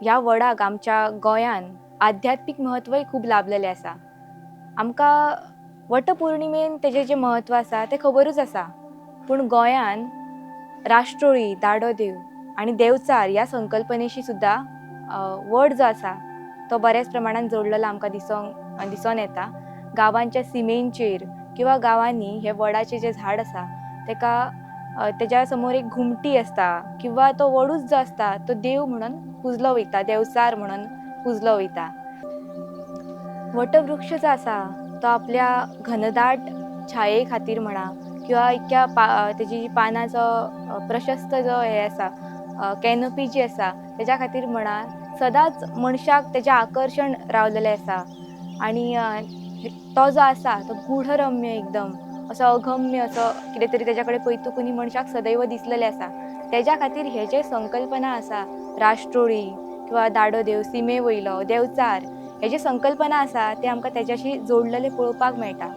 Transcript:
ह्या वडाक आमच्या गोंयान आध्यात्मीक म्हत्वय खूब लाभलेलें आसा. आमकां वटपौर्णिमेन तेजें जें म्हत्व आसा तें खबरूच आसा, पूण गोंयान राष्ट्रोळी, दाडो देव आनी देंवचार ह्या संकल्पनेशी सुद्दां वड जो आसा तो बऱ्याच प्रमाणान जोडलेलो आमकां दिसोन येता. गांवांच्या सिमेंचेर किंवा गांवांनी हे वडाचें जें झाड आसा तेका तेज्या समोर एक घुमटी आसता किंवा तो वडूच जो आसता तो देव म्हणून पुजलो वयता, देंवचार म्हणून पुजलो वयता. वटवृक्ष जो आसा तो आपल्या घनदाट छाये खातीर म्हणा किंवा इतक्या तेजी जी पानांचो प्रशस्त जो हे आसा, कॅनोपी जी आसा तेज्या खातीर म्हणा सदांच मनशाक तेजें आकर्शण रावलेलें आसा. आनी तो जो आसा तो गूढरम्य एकदम असो अगम्य असो कितें तरी तेज्या कडेन पळयतकूच न्ही मनशाक सदैव दिसलेलें आसा. तेज्या खातीर हे जे संकल्पना आसा राष्ट्रोळी किंवा दाडो देव, सिमे वयलो देंवचार, हे जे संकल्पना आसा ते आमकां तेज्याशी जोडलेले पळोवपाक मेळटा.